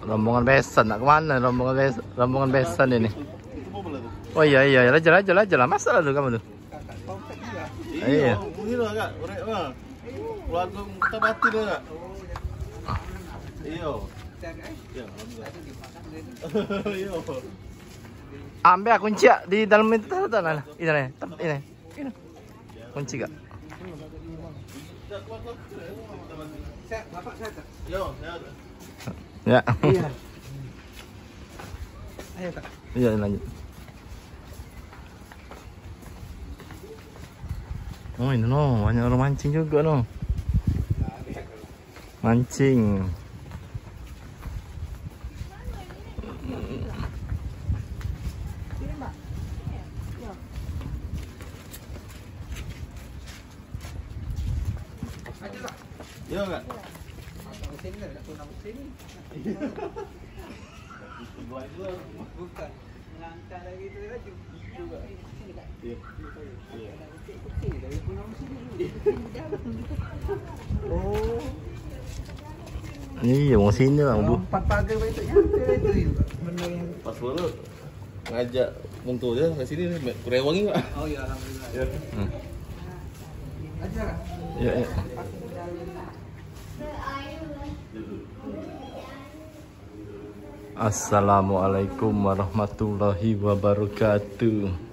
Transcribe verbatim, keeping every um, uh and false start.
Rombongan besan nak kemana? Rombongan bes rombongan besan ini. Oh iya iya, lajal lajal lajal lah, masak lah tu kamu tu. Iya. Iya. Bunyi lah kak, orek lah. Lagu kita batin lah kak. Iya. Iya. Iya. Ambil kunci ya di dalam itu, taruh, taruh, nah, ini nih, tem- ini, ini. Kunci gak? Ya. Iya. Ayo, Kak. Iya, lanjut. Oh, ini no, banyak orang mancing juga no. Mancing. Iya, Kak. Bukan. Ngangkat lagi tu laju. Iya. Iya. Oh. Iya, wong sini lah, Bu. Empat pagar baik tu nyampe itu. Bener. Pas dulu ngajak untuk dia ke sini nih, kurang wangi, Pak. Oh iya, alhamdulillah. Ya. Hmm. Aja, Kak. Ya, ya. Assalamualaikum warahmatullahi wabarakatuh.